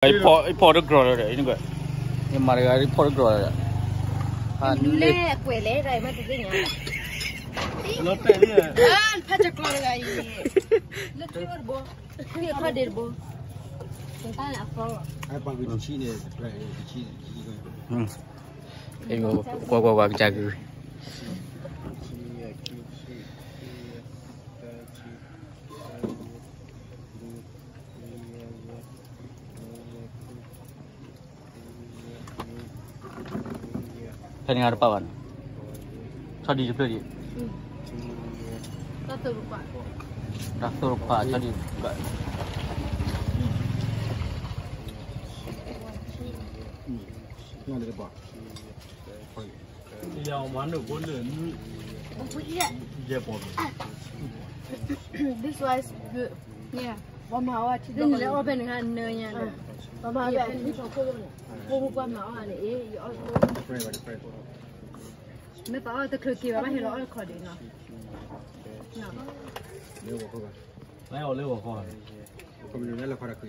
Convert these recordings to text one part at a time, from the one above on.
အဖီၣ်တကြၢးလီၤဒီး, ယမၤတဂၤအဖီၣ်တကြၢးလီၤဒီး, နလဲကွဲးလဲၣ်, မ့ၢ်တသ့ၣ်ညါ, ဖးကၠီၤကျီတဂၤအံၤ, လၢထံအိၣ်တဘိ, ဖံးအခီၣ်ဒ့တဘိ, တၢ်န့ၣ်အဖီၣ်လီၤ, ကွၢ်ကွၢ်ကွၢ် ကစၢ်ကွံာ် ဖဲန့ၣ်တပာ်ဘၣ်န့ၣ်, ဆီဒံၣ်တဖျၢၣ်ဒံး, တၢ်သိၣ်တခွး ဆီဒံၣ်တခွး, ယမၤနုာ်ဖိလၢ, ယဲၢ်ပီၤ, This one is good. ပှၤမၤအီၣ်ထံ, နလဲၤအီၣ်ဖဲန့ၣ်နၢညါ, ပှၤမၤအီၣ်ဖဲထံဖီခိၣ်န့ၣ်, ဖိမုၣ်ပှၢ်မၤအီၣ်န့ၣ်, အ့ၣ်, မ့ၢ်ပှၤအီၣ်တချုးက့ၤဘၣ် ဘၣ်ဟဲလီၤအီၣ်တခီဒံးနီၤ, လၢဂီၤခီ, လၢဂီၤခီ,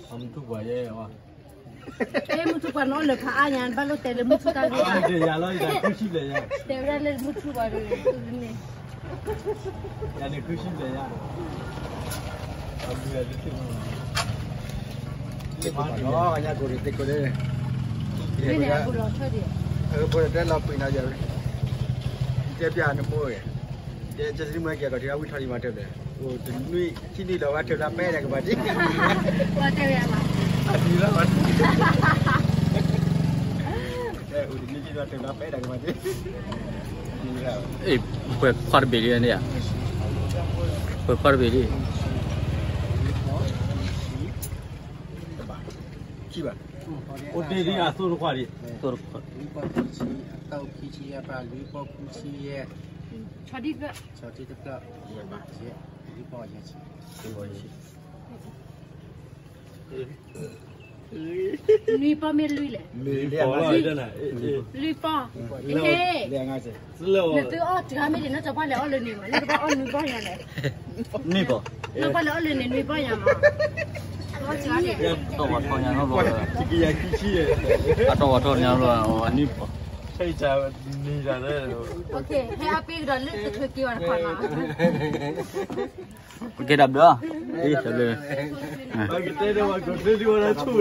မုၢ်ထူၣ်ပှၤယဲ, မုၢ်ထူၣ်ပှၤန့ၣ်အီၣ်လၢဖးအါညါ, ဘၣ်လိၣ်တဲလၢမုၢ်ထူၣ်တၢ်ဂ့ၢ်, တဲဝဲဒၣ်လၢမုၢ်ထူၣ်ပှၤန့ၣ်, ယၤန့ၣ်ခုဆံဘျဲၣ်ယၤ, မ့ၢ်န့ၣ်အပူၤလီၤဆၢဒံး, အဖိတဲလီၤပှံၤနီၤယဲ, တဲပျးနမိၢ်ဂ့ၤ, တဲကစၢ်မုၢ်ကဲကီးထံအဝံထီၣ်ဒံးမၤတၢ်ဘျဲၣ်, အိၣ်တနွံ, ခံနွံလီၤဘၣ်တၢ်ဘျဲၣ် ပာ်တၢ်ကပၤဒံး, ပာ်တၢ်ဘျဲၣ်, အိၣ်တနွံခံနွံလီၤတၢ်ဘျဲၣ် ပာ်တၢ်ကပၤဒံး, ပှဲၤခွါတဘ့ၣ်လံန့ၣ်, ပှဲၤခွါတဘ့ၣ်လံ, ခံဘၣ်, အိၣ်တ့ၢ်ဒံးအသိၣ်တခွးဒံး, သိၣ်တခွး, လွံၢ်ပီၢ်ခံဆံ, အတၢ်အိၣ်ခံဆံယဲၢ်ပၢ်, လွံၢ်ပီၢ်ခွံဆံယဲၢ်, ဆီဒံၣ်တဖျၢၣ်, ဆီဒံၣ်တဖျၢၣ်, ယဲၢ်ပီၢ်ယဲၢ်ဆံ, နွံပီၢ်မ့ၢ်လွံၢ်လဲၣ်, လွံၢ်ပီၢ်, နသုအီၣ်တဂၤမ့ၢ်ဒ်န့ၣ် တဘၣ်လဲၤအီၣ်လၢန့ၣ်မး, နတဘၣ်အီၣ်နွံပီၢ်ညါလဲၣ်, နဘၣ်လဲၤအီၣ်လၢန့ၣ်နွံပီၢ်ညါမး, အတီၢ်ဝဲထီၣ်ညါလီၤ, အတီၢ်ဝဲထီၣ်ညါလီၤ, နွံပီၢ်, ဟဲအါပ့ကဒီးလၢတချုးက့ၤဘၣ်တခီနီၤ, ပကဲဒၣ်ဘျီ, တၢ်ဘျုး,